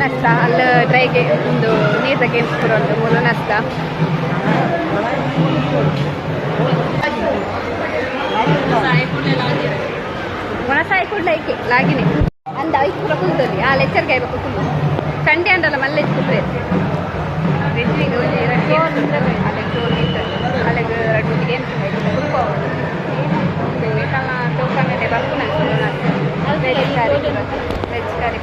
ಉನಸ್ತ ಅಲ್ಲ dry game ಒಂದು ನೀರ್ದ ಗೇಮ್ಸ್ ಪೂರ ಉಂಡು ಮೂಲು ಉನಸ್ತ ಉನಸಾಯಿ ಕೂಡ ಲೈಕೆ ಲಾಗಿನೆ ಅಂದ ಐದು ಪೂರ ಕುಲ್ದಲ್ಲಿ ಆ ಲೆಚ್ಚರ್ಗೆ ಆಯ್ಬೇಕು ಕುಲ್ಲು ಸಂಡೆ ಅಂಡಲ್ಲ ಮಲ್ಲೆ ಕುಲ್ಲೆ ರೆಡ್ಡಿಗೆ ಒಂಜಿ ಎರಡು ಗೇಮ್ಸ್ ಅಲೆಗ್ ಅಲೆಗ್ ಎರಡು ಗೇಮ್ಸ್ ಟೋಕನ್ ಬರ್ಪುನ ವೆಜ್ ಕರಿ ವೆಜ್ ಕರಿ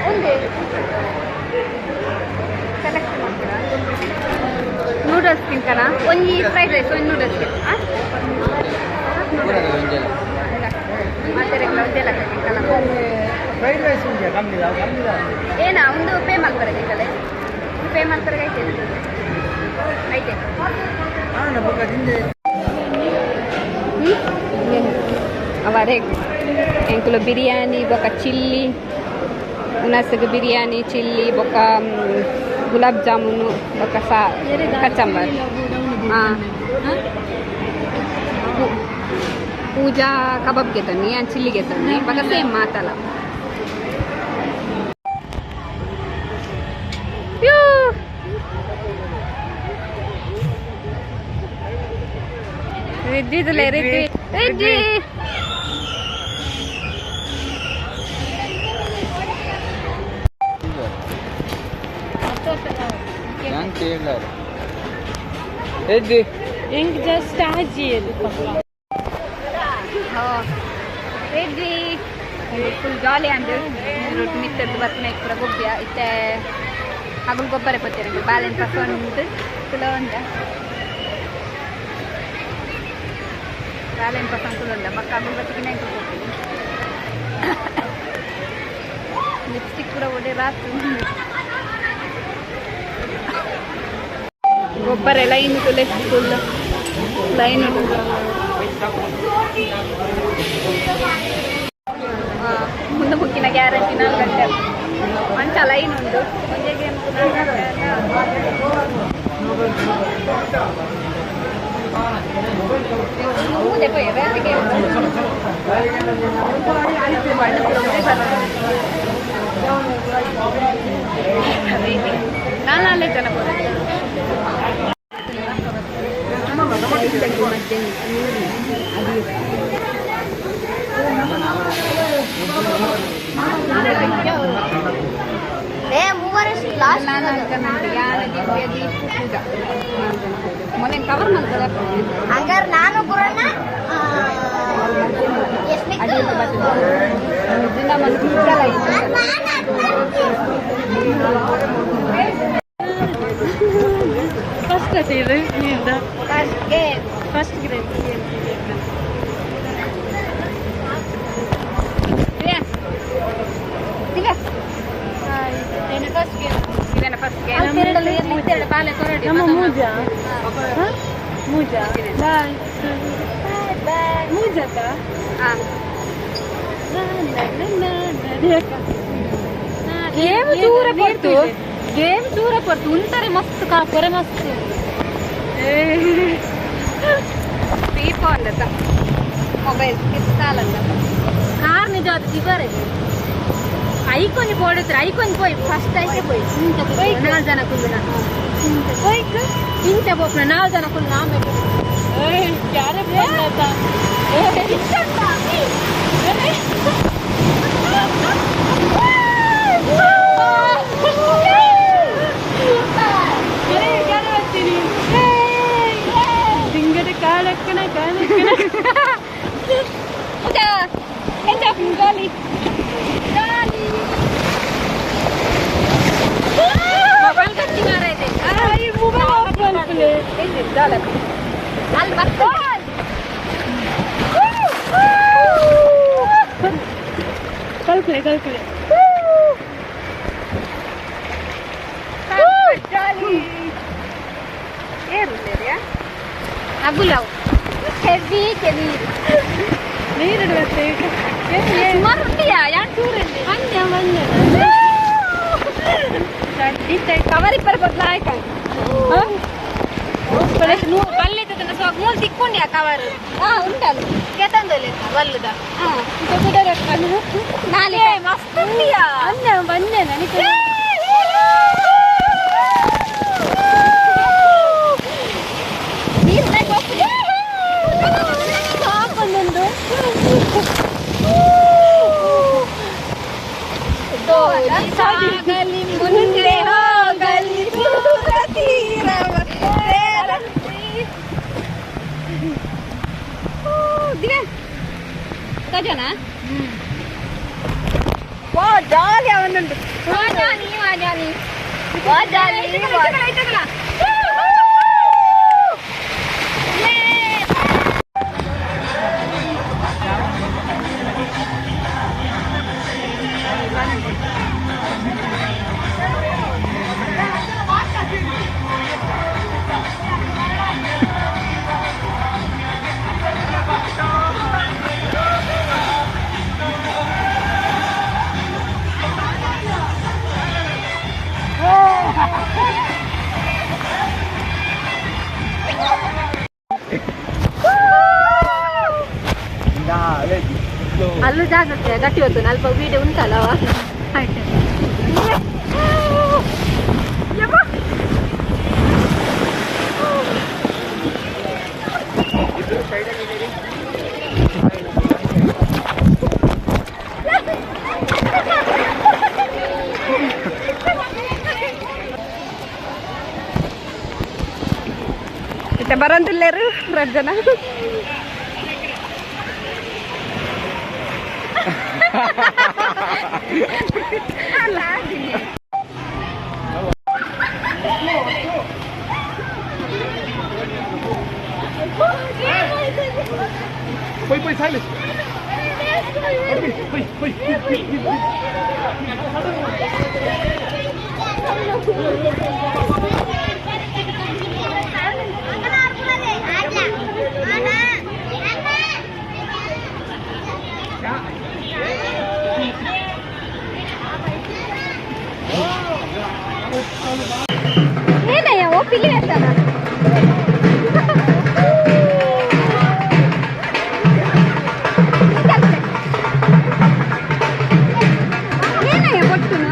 ಒಂದೇ ಸೆಲೆಕ್ಟ್ ಮಾಡ್ತೀರಾ ನೂಡಲ್ಸ್ ತಿಂಕನ ಒಂಜಿ ಫ್ರೈಡ್ ರೈಸ್ ಒಂಜಿ ನೂಡಲ್ಸ್ ಫ್ರೈಡ್ ರೈಸ್ ಉಂಟು ಕಮ್ಮಿ ಕಮ್ಮಿ ಏನಾ ಒಂದು ಪೇ ಮಾಡ್ತಾರೆ ತಿಂಕಲೆ ಪೇ ಮಾಡ್ತಾರೆ ಐತೆ ಐತೆ ಅವರೇ ಎಂಕುಲು ಬಿರಿಯಾನಿ ಬೊಕ ಚಿಲ್ಲಿ ಉನಸಗ್ ಬಿರಿಯಾನಿ ಚಿಲ್ಲಿ ಬೊಕ ಗುಲಾಬ್ ಜಾಮೂನು ಬೊಕ ಸಾ ಕಚಂಬರ್ ಹಾಂ ಪೂಜಾ ಕಬಾಬ್ ಗೆತನ್ನಿ ಆ್ಯಂಡ್ ಚಿಲ್ಲಿ ಗೆತನ್ನಿ ಬೊಕ ಸೇಮ್ ಮಾತಲ್ಲ ರಿದ್ದಿದುಲೆ ರಿದ್ದಿ ರಿದ್ದಿ ಹೆಂಗ್ ಜಸ್ಟ್ ಆಜಿ ರೆಡ್ಡಿ ಫುಲ್ ಜಾಲಿ ಅಂದು ಮಿತ್ತದ್ದು ಬರ್ತನೆ ಪೂರ ಗೊಬ್ಬ ಇತ್ತೆ ಹಗುಲು ಗೊಬ್ಬರ ಪತ್ತೇನೆ ಬಾಲೆನ್ ಪಸೊಂದು ಕುಲೊಂದ ಬಾಲೆನ್ ಪಸೊಂದು ಕುಲೊಂದ ಬಕ್ಕ ಹಗುಲು ಬತ್ತಿಗೆ ಕೊಡ್ತೀನಿ ಲಿಪ್ಸ್ಟಿಕ್ ಪೂರ ಒಡೆ ರಾತ್ರಿ ಗೊಬ್ಬರ ಲೈನ್ ಕುಲೆ ಫುಲ್ ಲೈನ್ ಮುಂದೆ ಬುಕ್ಕಿನ ಗ್ಯಾರಂಟಿ 4 ಗಂಟೆ ಅಂಚ ಲೈನ್ ಉಂಟು ಒಂದೇ ಗೇಮ್ ಮುಂದೆ ಪೋಯ್ ಬೇರೆ ಗೇಮ್ ನಾನು ಅಲ್ಲೇ ಜನ ಮೊನ್ನೆ ಕವರ್ ಮಾಡ್ತಾರೆ ಹಂಗಾರೆ ನಾನು ಗುರಣ್ಣ ಫಸ್ಟ್ ಫಸ್ಟ್ ಗ್ರೇಡ್ ನಮ್ಮ ಮೂಜಾ ಮೂಜಾ ಬಾಯ್ ಬಾಯ್ ಮೂಜಕ್ಕ ಗೇಮ್ ದೂರ ಪಡ್ತು ಗೇಮ್ ದೂರ ಪಡ್ತು ಉಂತಾರೆ ಮಸ್ತ್ ಕಾಪರೆ ಮಸ್ತ್ ದೀಪ ಅಂದತ್ತ ಮೊಬೈಲ್ ಕಿಸ್ತಾಲಂದ ಕಾರ್ ನಿಜ ಅದು ಇವರೇ ಐಕೊಂಜಿ ಪೋಡಿದ್ರೆ ಐಕೊಂಜಿ ಪೋಯ್ ಫಸ್ಟ್ ಐಕೆ ಪೋಯ್ ಇಂಚ ನಾಲ್ ಜನ ಕುಲ್ಲು ಪೋಯ್ಕ್ ಇಂಚ ಪೋಪುನ ನಾಲ್ ಜನ ಕುಲ್ಲು ಆಮೇಲೆ ದಿಂಗದ ಕಾಲಕ್ಕನ ಕಾಲಕ್ಕನ ಜಾಲಿ ಜಾಲಿ ಮೊಬೈಲ್ ಗಟ್ಟಿ ಮಾರೈತೆ ಮೊಬೈಲ್ ಆಫ್ ಮಾಡ್ಕೊಳ್ಳಿ ಅಲ್ಲಿ ಬರ್ತದೆ ಕಲ್ಕಲೆ ಕಲ್ಕಲೆ ಜಾಲಿ ಏರುಲ್ಲೇರಿಯಾ ಅಗುಲವು ಹೆವಿ ನೀರು ನೀರು ಸುಮಾರು ಉಂಟಿಯಾ ಯಾನ್ ಚೂರಲ್ಲಿ ಬಂದೆ ಬಂದೆ ಕವರ್ ಇಪ್ಪರ ಬದಲಾಯ್ಕ ಪಲ್ಲೆದ ಮೂಲು ತಿಕ್ಕೊಂಡಿ ಆ ಕವರ್ ಉಂಟಲ್ಲ ಕೆತ್ತಂದೊಲೆ ಬಲ್ಲುದ ನಾಳೆ ಮಸ್ತ್ ಉಂಡಿಯಾ ಬಂದೆ ಬಂದೆ ನನಗೆ ಸಾಗಲಿ ಮುಂದೆ ಹೋಗಲಿ ದೂರ ತೀರವ ತಜನಾ ವಾ ಜಾಲಿ ಅವನುಂಟು ವಾ ಜಾಲಿ ವಾ ಜಾಲಿ ವಾ ಜಾಲಿ ಅಲ್ಲೂ ಜಾಗ್ರತೆ ಗಟ್ಟಿ ಹೊತ್ತು ಅಲ್ಪ ವೀಡಿಯೋ ಉಂಟಲ್ಲವ ಆಯ್ತು ಬರಂತಿಲ್ಲೇರು ರಡ್ ಜನ Poi, poi, sali. Poi, poi, poi. ಏನಯ್ಯ ಓ ಪಿಲಿ ಅಂತಾನ ಏನಯ್ಯ ಬೊಟ್ಟುನು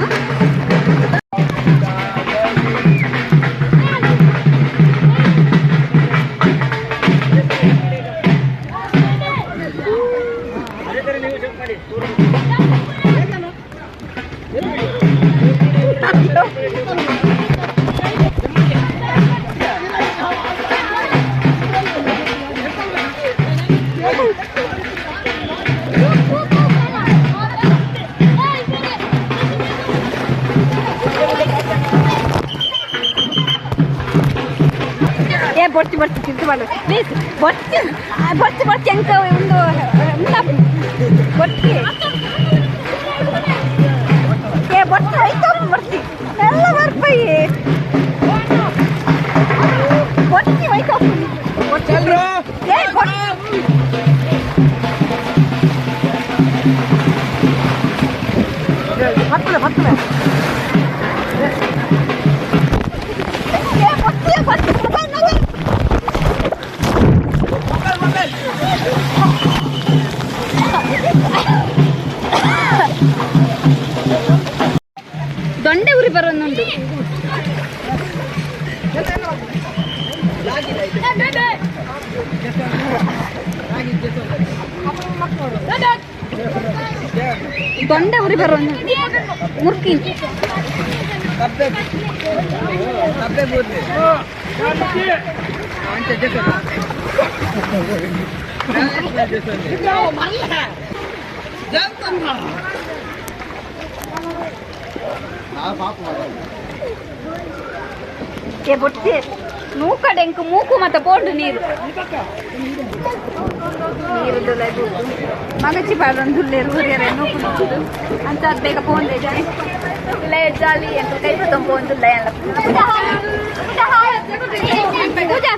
ಏ ಬೊಟ್ಟಿ ಬೊಟ್ಟಿ ತಿಂತು ಮಾಡು ಪ್ಲೀಸ್ ಬೊಟ್ಟಿ ಬೊಟ್ಟಿ ಬೊಟ್ಟಿ ಎಂಕ ಒಂದು ಬೊಟ್ಟಿ ಏ ಬೊಟ್ಟಿ ಐತ ಬರ್ತಿ ಎಲ್ಲ ಬರ್ಪೈ ಬೊಟ್ಟಿ ಐತ ಏ ಬೊಟ್ಟಿ ಹತ್ತಲೆ ಹತ್ತಲೆ ಏ ಬೊಟ್ಟಿ ಬೊಟ್ಟಿ ದೊಂಡೆ ಉರಿ ಬರೋನುಂಟು ದೊಂಡೆ ಉರಿ ಬರೋನು ಮುರ್ಕಿ ಏ ಬೊಟ್ಟಿ ನೂಕಡೆಂಕು ಮೂಕು ಮತ್ತೆ ಪೋಂಡು ನೀರು ನೀರು ಮಗಚಿ ಪಾಡೊಂದುಲ್ಲೇರು ಊರ್ಯರೆ ನೂಕು ನೂಕುದು ಅಂತ ಅದು ಬೇಗ ಪೋಂದೆ ಇಲ್ಲ ಜಾಲಿ ಅಂತ ಕೈ ಪೋಂದುಲ್ಲ ಎಲ್ಲ ಪೂಜಾ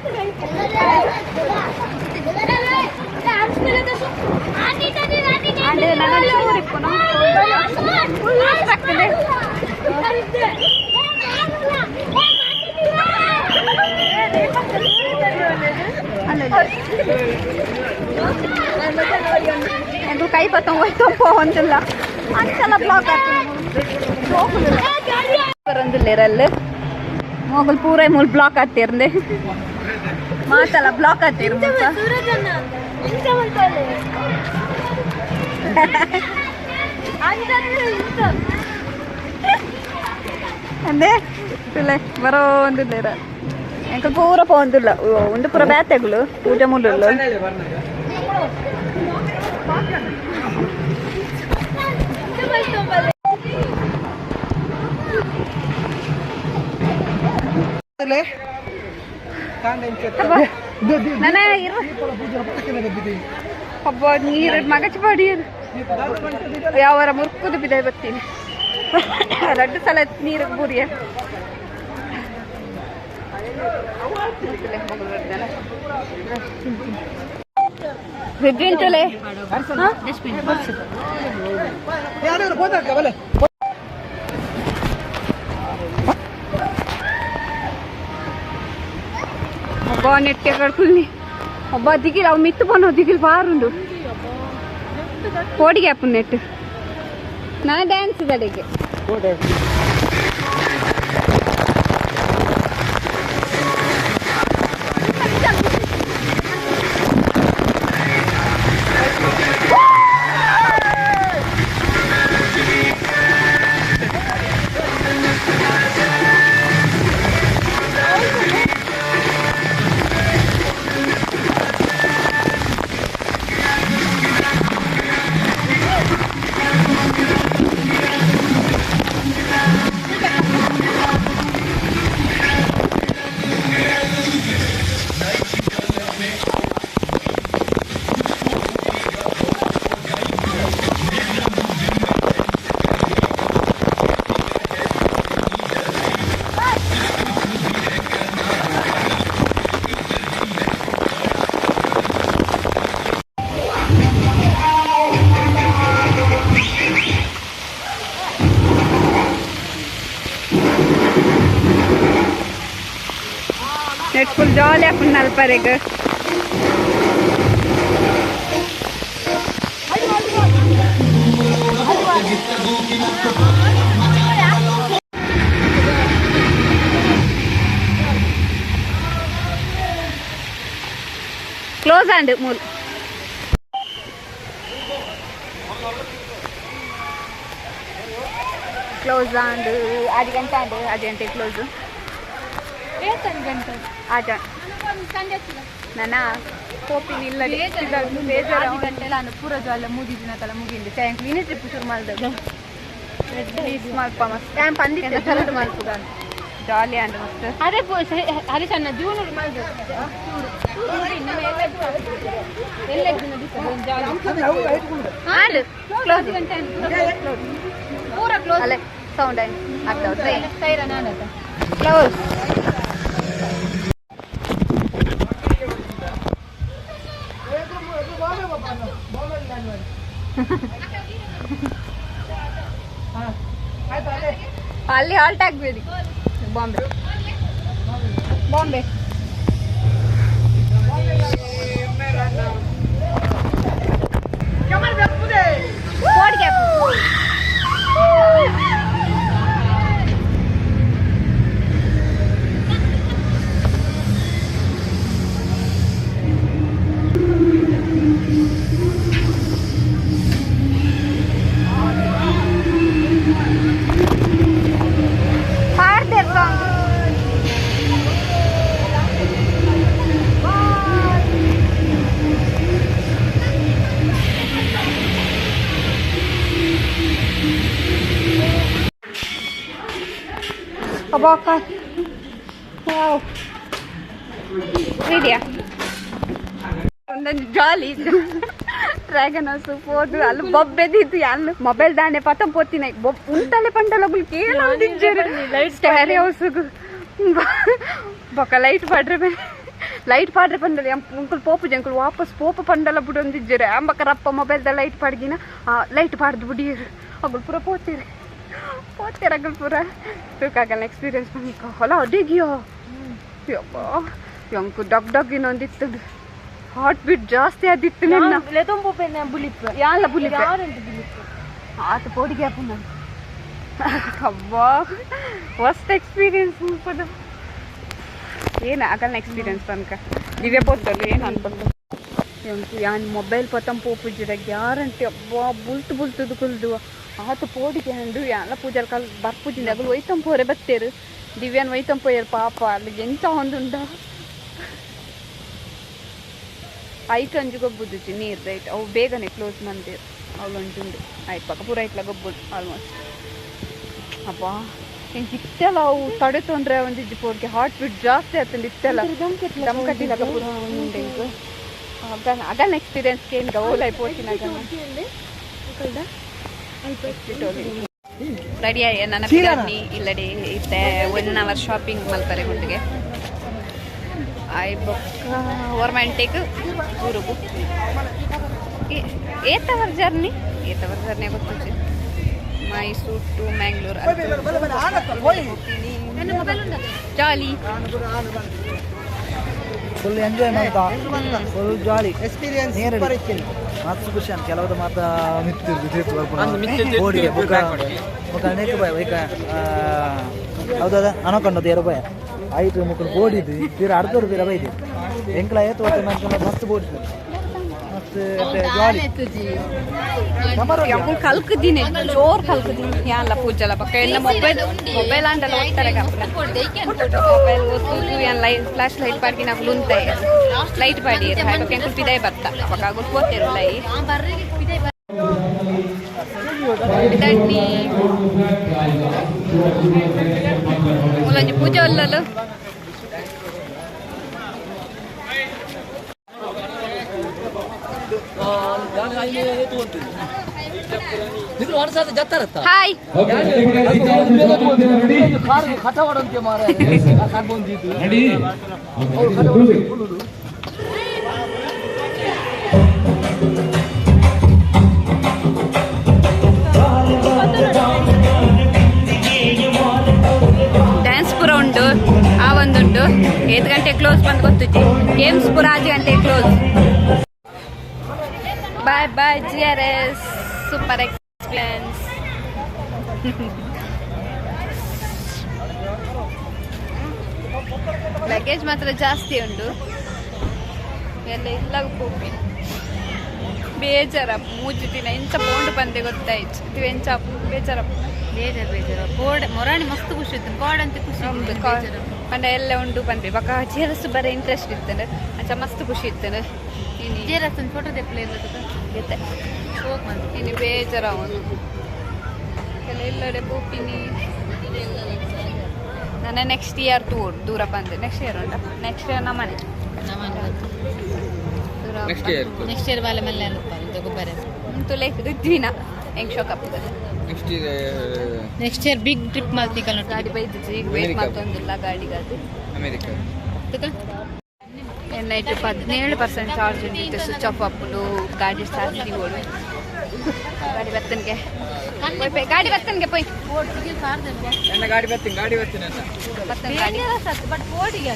ಎಂಕು ಕೈ ಬತ್ತಂಗ್ ಹೋಯ್ತು ಪೋವಂದಿಲ್ಲ ಅಂಚಲ ಬ್ಲಾಕ್ ಬರಂದಿಲ್ಲ ಮೊಗಲ್ ಪೂರ ಮೂಲ್ ಬ್ಲಾಕ್ ಆಗ್ತಿರ್ಂದೆ ಮಾತಲ್ಲ ಬ್ಲಾಕ್ ಆಗ್ತಿರ್ ಅಂದೆ ಬರೋ ಒಂದಿಲ್ಲ ಎಂಕಲ್ ಪೂರ ಪೋಂದಿಲ್ಲ ಉಂಡು ಪೂರ ಬ್ಯಾತೆಗಳು ಪೂಜೆ ಮುಳ್ಳುಲ್ಲ ಹಬ್ಬ ನೀರು ಮಗಚ ಬಡಿಯರು ಯಾವರ ಮುರ್ಕುದು ಬಿದ್ದ ಬರ್ತೀನಿ ರಡ್ಡು ಸಲ ನೀರು ಬೂರಿಯ ಒಬ್ಬ ನೆಟ್ಟೆ ಕಡ್ಕುಲ್ನಿ ಒಬ್ಬ ದಿಗಿಲ್ ಅವು ಮಿತ್ತು ಪೋನ ದಿಗಿಲ್ ಬಾರುಂಡು ಕೋಡಿಗೆ ಅಪ್ಪು ನೆಟ್ ನಾ ಡ್ಯಾನ್ಸ್ ದಡೆಗೆ ನೆಟ್ ಫುಲ್ ಜಾಲಿ ಹಾಕೊಂಡು ನಲ್ಪರೆಗ್ ಕ್ಲೋಸ್ ಆಂಡ್ ಮೂಲ್ ಕ್ಲೋಸ್ ಆಂಡ್ 5 ಗಂಟೆ ಆಂಡ್ 5 ಗಂಟೆ ಕ್ಲೋಸ್ ಆಜ ನನ್ನ ಕೋಪಿನ ಇಲ್ಲ ಗಂಟೆ ನಾನು ಪೂರ ಜ್ವಾಲ ಮುಗಿದಿನ ತಲ ಮುಗಿಂದೆ ಟ್ಯಾಂಕ್ ಇನಿ ಟ್ರಿಪ್ ಶುರು ಮಾಡಿದಾಗ ಮಲ್ಪ ಮಸ್ತ್ ಟ್ಯಾಂಪ್ ಅಂದಿತ್ತೆ ಜೂನ್ ಮಲ್ಪುಗ ಜಾಲಿ ಅಂಡ್ ಮಸ್ತ್ ಅದೇ ಹರೀಶ್ ಅಣ್ಣ ಜೂನ್ ಮಲ್ದು ಕ್ಲೋಸ್ ಪೂರ ಕ್ಲೋಸ್ ಅಲ್ಲೇ ಸೌಂಡ್ ಆಗ್ತಾವ ಸೈರ ನಾನು ಕ್ಲೋಸ್ ಅಲ್ಲಿ ಹಾಲ್ಟ್ ಆಗ್ಬೇಡಿ ಬಾಂಬೆ ಬಾಂಬೆ ವಾವ್ ಇದೆಯಾ ಒಂದೊಂದು ಜಾಲಿ ಡ್ರ್ಯಾಗನ್ ಹೌಸ್ ಪೋದು ಅಲ್ಲಿ ಬೊಬ್ಬೆದಿತ್ತು ಅಲ್ಲಿ ಮೊಬೈಲ್ ದಾನೆ ಪತಂ ಪೋತಿನ ಬೊಬ್ ಉಂಟಲೆ ಪಂಡಲ ಕೇಳೊಂದಿಜ್ಜರು ಸ್ಟ್ಯಾರಿ ಹೌಸ್ಗು ಬೊಕ ಲೈಟ್ ಪಾಡ್ರೆ ಲೈಟ್ ಪಾಡ್ರೆ ಪಂಡಲ ಅಂಕುಲ್ ಪೋಪು ಜಂಕುಲ್ ವಾಪಸ್ ಪೋಪು ಪಂಡಲ ಬುಡೊಂದಿಜ್ಜರು ಅಂಬಕ ರಪ್ಪ ಮೊಬೈಲ್ದ ಲೈಟ್ ಪಾಡ್ಗಿನ ಲೈಟ್ ಪಾಡ್ದು ಬುಡಿಯರು ಅಗುಲ್ ಪೂರ ಪೋತೀರಿ ಪೋತೀರ ಅಗುಲ್ ಪೂರ ತೂಕಾಗಲ್ಲ ಎಕ್ಸ್ಪೀರಿಯನ್ಸ್ ಬಂದು ಹೊಲ ಅಡಿಗಿಯೋ ಯಪ್ಪ ಎಂಕು ಡಗ್ ಡಗ್ ಇನ್ನೊಂದಿತ್ತು. ಹಾರ್ಟ್ ಬೀಟ್ ಜಾಸ್ತಿ ಆದಿತ್ತು ನನ್ನ ಲೆತೊಂಪು ಬುಲಿಪ್ ಯಾಲ ಬುಲಿಪ್ ಯಾರಂತ ಬುಲಿಪ್ ಆತ ಪೋಡಿಗೆ ಆಪುನ ಅಬ್ಬಾ ಫಸ್ಟ್ ಎಕ್ಸ್ಪೀರಿಯನ್ಸ್ ಮುಲ್ಪದ ಏನು ಆಗಲ್ಲ ಎಕ್ಸ್ಪೀರಿಯನ್ಸ್ ತನಕ ದಿವ್ಯ ಪೋತಲ್ಲ ಏನು ಅನ್ಪಲ್ಲ ಯಾನ್ ಮೊಬೈಲ್ ಪತ್ತಂ ಪೋಪುಜಿಡ ಗ್ಯಾರಂಟಿ ಅಬ್ಬಾ ಬುಲ್ತು ಬುಲ್ತುದು ಕುಲ್ದು ಆತ ಪೋಡಿಗೆ ಅಂಡು ಯಾಲ ಪೂಜಾರ್ ಕಾಲ್ ಬರ್ಪುಜಿಂದ ಅಗಲು ಒಯ್ತಂ ಪೋರೆ ಬತ್ತೇರು ದಿವ್ಯಾನ್ ಒಯ್ತಂ ಪೋಯರು ಪಾಪ ಅಲ್ಲಿ ಎಂತ ಒಂದುಂಡ ಐಟ್ ಅಂಜು ಗೊಬ್ಬುದುಜಿ ನೀರು ರೈಟ್ ಅವು ಬೇಗನೆ ಕ್ಲೋಸ್ ಮಂದಿರ್ ಅವಳೊಂಜುಂಡು ಆಯ್ತು ಪಕ್ಕ ಪೂರ ಐಟ್ಲ ಗೊಬ್ಬುದು ಆಲ್ಮೋಸ್ಟ್ ಅಬ್ಬಾ ಎಂಕ್ ಇತ್ತೆಲ್ಲ ಅವು ತಡೆ ತೊಂದರೆ ಒಂದಿಜ್ಜಿ ಪೋಡ್ಗೆ ಹಾರ್ಟ್ ಬೀಟ್ ಜಾಸ್ತಿ ಆತಂದು ಇತ್ತೆಲ್ಲ ದಮ್ ಕಟ್ಟಿಲ್ಲ ಪೂರ ಒಂದುಂಡು ಎಂಕ್ ಅಗಲ್ ಎಕ್ಸ್ಪೀರಿಯನ್ಸ್ ಏನ್ ಓಲೈ ಪೋತಿನ ರೆಡಿ ಆಯ್ ನನ್ನ ಪಿದಾಡ್ನಿ ಇಲ್ಲಡೆ ಇತ್ತೆ 1 ಅವರ್ ಶಾಪಿಂಗ್ ಮಲ್ಪರೆ ಗುಂಡಿಗೆ ಆಯ್ ಬೊಕ್ಕ ಓರ್ಮೆಂಟೆಗ್ ಊರುಗು ಏತ್ ಅವರ್ ಜರ್ನಿ ಗೊತ್ತುಜಿ Mysore to Mangalore jolly full enjoy ಮಾಡ್ತಾ ಫುಲ್ ಜಾಲಿ ಎಕ್ಸ್ಪೀರಿಯನ್ಸ್ ನೇರಡಿ ಮಸ್ತ್ ಖುಷಿ ಅಂತ ಕೆಲವದ ಮಾತ ಮಿತ್ತಿರ್ದು ಬೋಡಿಗೆ ಬುಕ್ಕ ಬೊಕ್ಕ ಅನೇಕ ಬಾಯ್ ಬೈಕ ಹೌದದ ಅನಕೊಂಡದ್ದು ಎರಡು ಬಾಯ್ ಆಯ್ತು ಮುಕ್ಕಳು ಬೋಡಿದ್ದು ತೀರ ಅರ್ಧರು ತೀರ ಬೈದು ಎಂಕ್ಲ ಏತು ಹೊತ್ತು ನಂಗೆ ಮಸ್ತ್ ಬೋಡಿದ್ದು ಮಸ್ತ್ ಜಾಲಿ ಕಲ್ಕದಿನಿ ಜೋರ್ ಕಲ್ಕದಿನಿ ಯಾಲ್ಲ ಪೂಜಲ ಪಕ್ಕ ಎಲ್ಲ ಮೊಬೈಲ್ ಮೊಬೈಲ್ ಆಂಡಲ ಓದ್ತಾರೆ ಮೊಬೈಲ್ ಓದ್ತು ಏನ್ ಲೈಟ್ ಫ್ಲಾಶ್ ಲೈಟ್ ಪಾಡ್ಗಿ ನಾವು ಲುಂತೆ ಲೈಟ್ ಪಾಡಿ ಹಾಗೆ ಎಂಕುಲ್ ಪಿದಾಯ್ ಬತ್ತ ಪಕ್ಕ ಅಗುಲ್ ಪೋತೇರು ಲೈ ಪಿದಾಡ್ನಿ ಮೂಲೊಂಜಿ ಪೂಜೆ ಒಲ್ಲಲು ಹಾಯ್ ಡ್ಯಾನ್ಸ್ ಪೂರ ಉಂಟು ಆ ಒಂದುಂಟು 8 ಗಂಟೆ ಕ್ಲೋಸ್ ಬಂದು ಗೊತ್ತುಜಿ ಗೇಮ್ಸ್ ಪೂರ 5 ಗಂಟೆ close. Bye bye G R S super experience. Luggage ಮಾತ್ರ ಜಾಸ್ತಿ ಉಂಟು ಎಲ್ಲ ಇಲ್ಲ ಪೋಪಿ ಬೇಜಾರ ಮೂಜು ದಿನ ಎಂಚ ಪೋಂಡು ಬಂದೆ ಗೊತ್ತಾಯ್ತು ಇದು ಎಂಚ ಬೇಜಾರ ಬೇಜಾರು ಬೇಜಾರು ಕೋಡ್ ಮೊರಾಣಿ ಮಸ್ತ್ ಖುಷಿ ಇತ್ತು ಕೋಡ್ ಅಂತ ಖುಷಿ ಪಂಡ ಎಲ್ಲ ಉಂಟು ಬಂದ್ವಿ ಬಕ ಜೇರಸ್ ಬರ ಇಂಟ್ರೆಸ್ಟ್ ಇತ್ತು ಅಂಚ ಮಸ್ತ್ ಖುಷಿ ಇತ್ತು ಜೇರಸ್ ಒಂದು ಫೋಟೋ ತೆಪ್ಪಲೆ ಇತ್ತೆ ಇನ್ನು ಬೇಜಾರ ಅವನು ಎಲ್ಲ ಇಲ್ಲಡೆ ಪೋಪಿನಿ ನನ್ನ ನೆಕ್ಸ್ಟ್ ಇಯರ್ ಟೂರ್ ದೂರ ಬಂದೆ ನೆಕ್ಸ್ಟ್ ಇಯರ್ ಉಂಟಾ ನೆಕ್ಸ್ಟ್ ಇಯರ್ ನಮ್ಮನೆ ನೆಕ್ಸ್ಟ್ ಇಯರ್ ನೆಕ್ಸ್ಟ್ ಇಯರ್ ಬಾಲೆ ಮಲ್ಲೆ ಗೊಬ್ಬರ ತುಲೆ ಋತ್ವಿನ ಹೆಂಗ್ ಶೋಕ್ ಆಗ್ತದೆ next year next year big trip ಮಲ್ತಿಕಲ್ ಗಾಡಿ ಬೈದಿತ್ತು ಈಗ ವೇಟ್ ಮಾಡ್ತೊಂದಿಲ್ಲ ಗಾಡಿಗಾದು ಅಮೆರಿಕ ನೈಟ್ 17% ಚಾರ್ಜ್ ಉಂಟಿತ್ತು ಸ್ವಿಚ್ ಆಫ್ ಅಪ್ಪುಂಡು ಗಾಡಿ ಚಾರ್ಜ್ ಓಡು ಗಾಡಿ ಬರ್ತನ್ಗೆ ಗಾಡಿ ಬರ್ತನ್ಗೆ ಪೋಯ್ ನನ್ನ ಗಾಡಿ ಬರ್ತೀನಿ ಗಾಡಿ ಬರ್ತೀನಿ ಅಣ್ಣ ಬರ್ತನ್ ಗಾಡಿ ಬಟ್ ಓಡಿಗೆ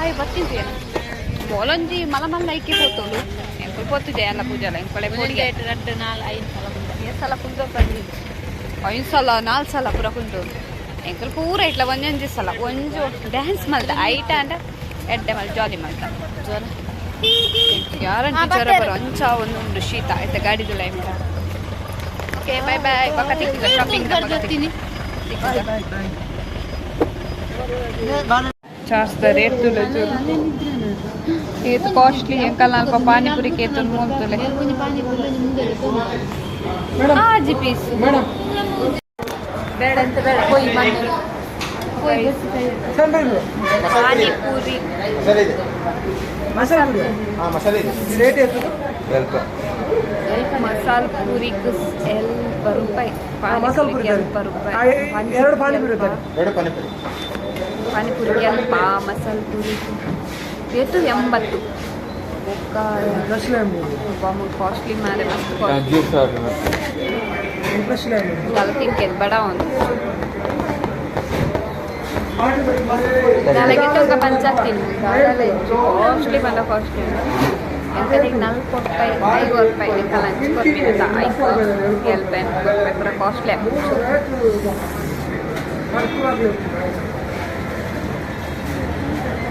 ಅಯ್ಯ ಬರ್ತೀನಿ ಬೋಲೊಂಜಿ ಮಲ ಮಲ್ಲ ಐಕೆ ಪೋತೋಲು ಎಂಕುಲು ಪೋತುಜೆ ಅಲ್ಲ ಪೂಜಾಲ ಎಂಕೊಳೆ ಪೋಡಿಗೆ ಎರಡು ನಾಲ್ ಐದು ಸಲ ಏ ಸಲ ಕುಂದು ಬಂದಿ ಐದು ಸಲ ನಾಲ್ಕು ಸಲ ಪೂರ ಕುಂದು ಎಂಕುಲು ಪೂರ ಇಟ್ಲ ಒಂಜೊಂಜಿ ಸಲ ಒಂಜು ಡ್ಯಾನ್ಸ್ ಮಲ್ದ ಐಟ ಅಂಡ ಎಡ್ಡೆ ಮಲ್ ಜಾಲಿ ಮಲ್ದ ಜ್ವರ ಯಾರಂಟಿ ಜ್ವರ ಬರೋ ಅಂಚ ಒಂದು ಉಂಡು ಶೀತ ಆಯ್ತಾ ಗಾಡಿದು ಲೈಫ್. ಓಕೆ ಬಾಯ್ ಬಾಯ್ ಪಕ್ಕ ತಿಕ್ಕಿದ ಶಾಪಿಂಗ್ ಬರ್ತೀನಿ. ಚಾರ್ಜ್ the rate ತುಲೆ ಏತು ಕಾಸ್ಟ್ಲಿ ಎಂಕಲ್ ಅಲ್ಪ ಪಾನಿಪುರಿ ಕೇತು ಮೂಲ್ತುಲೆ ಆಜಿ ಪೀಸ್ ಬೇಡ ಅಂತ ಬೇಡ ಹೋಯ್ ಮನೆ ಪಾನಿಪುರಿ ಮಸಾಲೆ ಇದೆ ರೇಟ್ ಎಷ್ಟು ಮಸಾಲ ಪೂರಿ ಎಲ್ಪ ರೂಪಾಯಿ ಮಸಾಲ ಪೂರಿ ಎಲ್ಪ ರೂಪಾಯಿ ಎರಡು ಪಾನಿಪುರಿ ಇರ್ತದೆ. ಎರಡು ಪಾನಿಪುರಿ ಪಾನಿಪುರಿ ಎಲ್ಪ ಮಸಾಲ ಪೂರಿ ಏತು 80 ಕಾಸ್ಟ್ಲಿ ಮಾರೆ ಮಸ್ತ್ ಕಾಸ್ಟ್ಲಿ ಜ್ಯೂಸ್ ಆರ್ಡರ್ ಫ್ರೆಶ್ ತಿಂಕೆ ಬಡ ಒಂದು ದಾಲಗೆ ಪಂಚಾಗ್ತೀನಿ ಕಾಸ್ಟ್ಲಿ ಬಂದ ಕಾಸ್ಟ್ಲಿ ಎಂತನಿಗೆ 40 ರೂಪಾಯಿ 5 ರೂಪಾಯಿ ಲಂಚ್ ಕೊಡ್ತೀನಿ 5 ರೂಪಾಯಿ ಪೂರ ಕಾಸ್ಟ್ಲಿ ಆಗ್ತದೆ.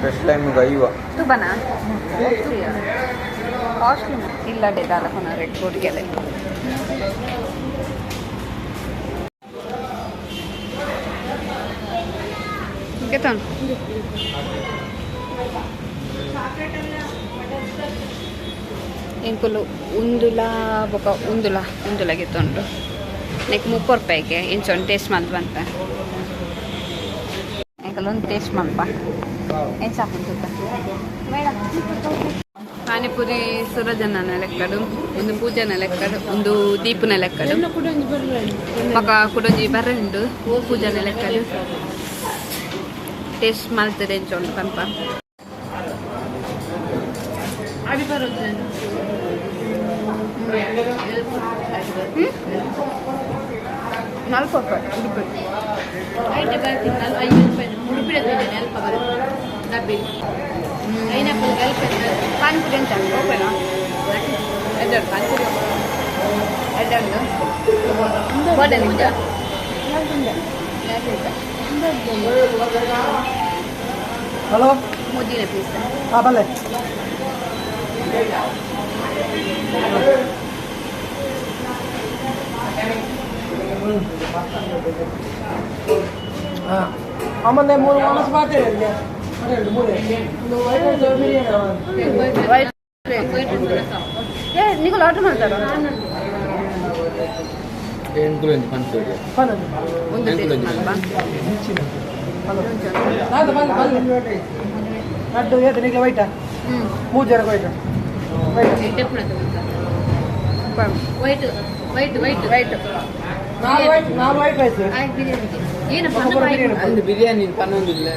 ಫ್ರೆಶ್ ಲೈಮ್ ಐವ ತುಬನಾ ಕಾಸ್ಟ್ಲಿ ಇಲ್ಲ ದಾಲಕೊನ ರೆಡ್ ಬೋರ್ಡ್ಗೆಲ್ಲ ಗೆತೋನ್ ಎಂಕುಲು ಉಂದುಲ ಬೊಕ ಉಂದುಲ ಉಂದುಲ ಗೆತ್ತೊಂಡು ನೆಕ್ 30 ರೂಪಾಯಿಗೆ ಇಂಚೊಂದು ಟೇಸ್ಟ್ ಮಲ್ತ್ ಬಂತ ಎಂಕುಲು ಒಂದು ಟೇಸ್ಟ್ ಮಲ್ಪ ಎಂಚ ಹಾಕುಂಟು ಪಾನಿಪುರಿ ಸುರಜನ ಲೆಕ್ಕಡು ಒಂದು ಪೂಜನ ಲೆಕ್ಕಡು ಒಂದು ದೀಪನ ಲೆಕ್ಕಡು ಬೊಕ ಕುಡೊಂಜಿ ಬರ್ರೆ ಉಂಡು ಪೂಜನ ಲೆಕ್ಕಡು ಟೇಸ್ಟ್ ಮಲ್ತದೆ ಎಂಚೊಂಡು ಪಂಪ 40 ರೂಪಾಯಿ ಉಡುಪಿ ಪಾನಿಪುರಿ ಅಂತ ಓಪನಾ ಎಡ್ಡು ಪಾನಿಪುರಿ ಎಡ್ಡು ಹಲೋ ಮುದ್ದಿನ ಪೀಸ್ ಹಾಂ ಬಲ್ಲೆ ಹಾಂ ಆಮೇಲೆ ಮೂರು ಮಾನಸ್ ಮಾಡ್ತೇನೆ ಎರಡು ಮೂರೇ ಒಂದು ವೈಟ್ ರೈಸ್ ಬಿರಿಯಾನಿ. ಏ ನೀವು ಆರ್ಡರ್ ಮಾಡ್ತಾರ ಎಂಕುಲೊಂಜಿ ಪಂಚೋಡಿ ಒಂದು ಟೇಸ್ಟ್ ಮಲ್ಪ ನಾಲ್ಕು ಬಲ್ಲೆ ಬಲ್ಲೆ ಲಡ್ಡು ಏತು ನಿಮಗೆ ವೈಟಾ ಮೂರು ಜನಕ್ಕೆ white white white white white white ನಾಲ್ಕು ವೈಟ್ ನಾಲ್ಕು ವೈಟ್ ರೈಸ್ ಏನಪ್ಪ ಬಿರಿಯಾನಿ. ಅಂದು ಬಿರಿಯಾನಿ ಪನ್ನೊಂದಿಲ್ಲ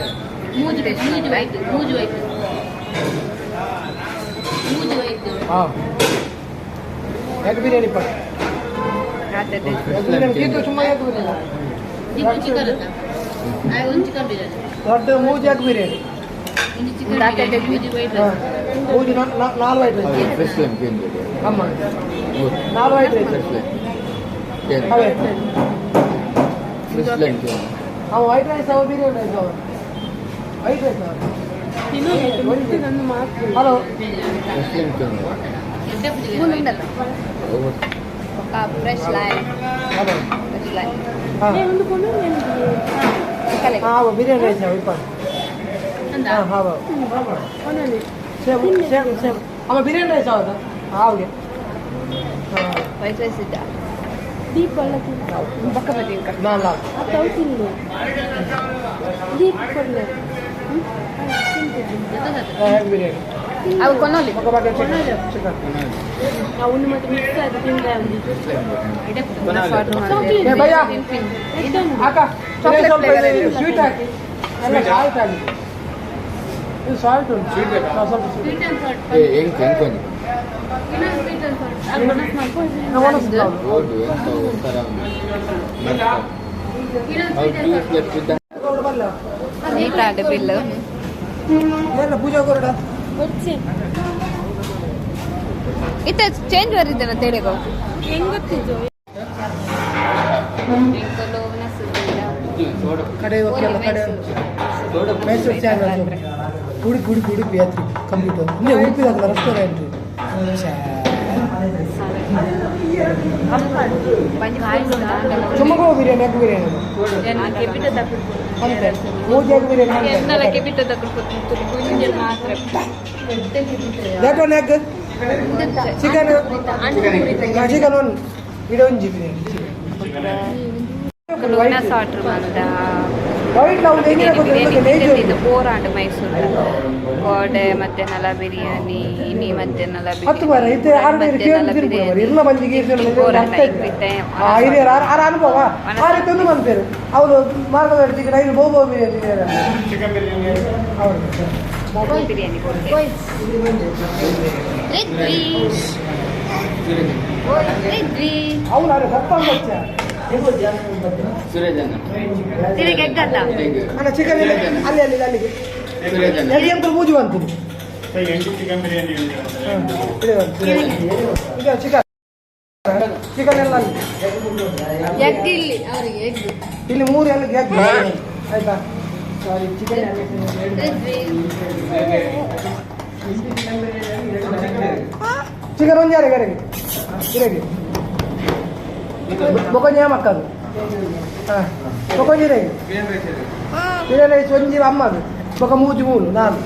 ಮೂಜು ಮೂಜು ವೈಟ್ ಮೂಜು ವೈಟ್ ಮೂಜು ವೈಟ್. ಹಾಂ ಎಗ್ ಬಿರಿಯಾನಿ ಪಾ ಎಗ್ ಬಿರಿಯಾನಿ ತೀರ್ಥ ಸುಮ್ಮ ಎಗ್ ಬಿರಿಯಾನಿ. ದೀಪು ಚಿಕನ್ ಅಂತ ಒಂದು ಚಿಕನ್ ಬಿರಿಯಾನಿ. ದೊಡ್ಡ ಮೂಜು ಎಗ್ ಬಿರಿಯಾನಿ. ಒಂದು ಚಿಕನ್ ಬಿರಿಯಾನಿ ಮೂಜು ವೈಟ್ ಹಾಂ ರೈಸ್. ಮೂಜು ನಾಲ್ಕು ವೈಟ್ ರೈಸ್. ಫ್ರೆಶ್ ಲೈಮ್ ಕೇಂದ್ರ ಅಮ್ಮ ನಾಲ್ಕು white rice. Fresh lime ಕೇಂದ್ರ ಅವೇ ಫ್ರೆಶ್ ಲೈಮ್ ಕೇಂದ್ರ ಅವ ವೈಟ್ ರೈಸ್ ಅವ ಬಿರಿಯಾನಿ ರೈಸ್ ಅವ ವೈಟ್ ರೈಸ್ ಅವ. Hello fresh lime ಕೇಂದ್ರ fresh lime hello fresh lime ಹಾಂ ಹಾಂ ಬಿರಿಯಾನಿ ರೈಸ್ ಅವ ಇಪ್ಪ ಹಾಂ ಹಾಂ same same same ಅಮ್ಮ ಬಿರಿಯಾನಿ ರೈಸ್ ಹೌದಾ ಹಾಗೆ ಹಾಂ ವೈಟ್ ರೈಸ್ ಇದ್ದ ಬೊಕ್ಕ ಬದಿಂಕ ನಾಲ್ಕು ಎಗ್ ಬಿರಿಯಾನಿ ಅವು ಕೊನೋಲಿ ఒక bucket chicken chicken ಏ ಭಯ್ಯ ಅಕ್ಕ Chocolate ಸ್ವಲ್ಪ flavor ಇದು ಸ್ವೀಟ್ ಹಾಕಿ ಎಲ್ಲ ಸಾಲ್ಟ್ ಹಾಕಿ ಇದು ಸಾಲ್ಟ್ ಉಂಟು Sweet ಬೇಕಾ? ಹಾ, ಸ್ವಲ್ಪ ಸ್ವೀಟ್ ಏ ಎಂಕ್ ಎಂಕೊಂಜಿ ಓಡು ಎಂತ ಒಂಥರ ಅವು ಟೂ ಪ್ಲೇಟ್ ಇದ್ದ ಬರಲ್ಲ ನೀಟಾದ ಬಿಲ್ ಏನ ಪೂಜಾ ಕೊರಡ ಇತ್ತ ಚೇಂಜ್ ಬರಿದ್ದೇನೆ ತೇರೆಗೋ ಕಡೆ ಹೋಗ್ತಿಲ್ಲ ಕಡೆ ಮೈಸೂರು ಚಾನಲ್ ಉಡುಪಿ ಉಡುಪಿ ಉಡುಪಿ ಯಾತ್ರಿ ಕಂಪ್ಲೀಟ್ ಇಲ್ಲೇ ಉಡುಪಿದಾಗ ರೆಸ್ಟೋರೆಂಟ್. ಚುಮ್ಮಗೋ ಬಿರಿಯಾನಿ ಎಗ್ ಬಿರಿಯಾನಿ ಅಂತೆ ಮೂಜು egg biryani. That one egg chicken chicken one ಇದೊಂಜಿ ಬಿರಿಯಾನಿ order ಮಾಡ್ದ ವೈಟ್ ನಾವು ಬಿರಿಯಾನಿ ಇದು ಬೋರಾಂಡ್ ಮೈಸೂರು ಕೋಡೆ ಮಧ್ಯಾಹ್ನಲ ಬಿರಿಯಾನಿ ಇನಿ ಮಧ್ಯಾಹ್ನಲ ಹತ್ತು ಬಾರ ಇತ್ತೆ ಆರು ಮಧ್ಯಾಹ್ನಲ ಕೇಳಿ ಇರ್ಲ ಮಂದಿಗೆ ಬೋರಾಂಡ್ ಹಿರಿಯರು ಆರ ಅನುಭವ ಆ ರೀತಿ ಒಂದು ಮನ್ಪೇರು ಅವರು ಮಾರ್ಗದ ಚಿಕನ್ ಐದು ಬಹು ಬಿರಿಯಾನಿ ಚಿಕನ್ ಬಿರಿಯಾನಿ. ಹೌದು. ಬಿರಿಯಾನಿ ಕೊಡ್ತೆ ರಿದ್ವಿ ರಿದ್ವಿ ಅವನು ಅರೆ ಸಪ್ಪ ಬಚ್ಚ. ಸುರೇಜನ. ತಿರುಗಿ ಎಗ್ಗತ್ತ. ಅಣ್ಣ, ಚಿಕನ್ ಅಲ್ಲಿ ಅಲ್ಲಿ ಅಲ್ಲಿಗೆ. ಸುರೇಜನ. ಎಗ್ ಎಂತ ಮೂಜಿ ಬಂತು. ಈಗ ಚಿಕನ್, ಚಿಕನ್ ಎಲ್ಲ ಅಲ್ಲಿ. ಎಗ್ ಇಲ್ಲಿ ಅವರಿಗೆ ಎಗ್. ಇಲ್ಲಿ ಮೂರು ಎಲ್ಲ ಎಗ್ ಆಯ್ತಾ? ಸಾರಿ, ಚಿಕನ್. ಚಿಕನ್ ಒಂಜಾರೆ ಕರೆಗೆ ಇರಗೆ ಬೊಕೊಂಜಿ ಮಕ್ಕಳು. ಹಾಂ, ಬೊಕೊಂಜಿ ಇರಗೆ ಬಿರಿಯಾನಿ ರೈಸ್ ಒಂಜಿ ಅಮ್ಮದು, ಬೊಕ ಮೂಜಿ ಮೂರು ನಾಲ್.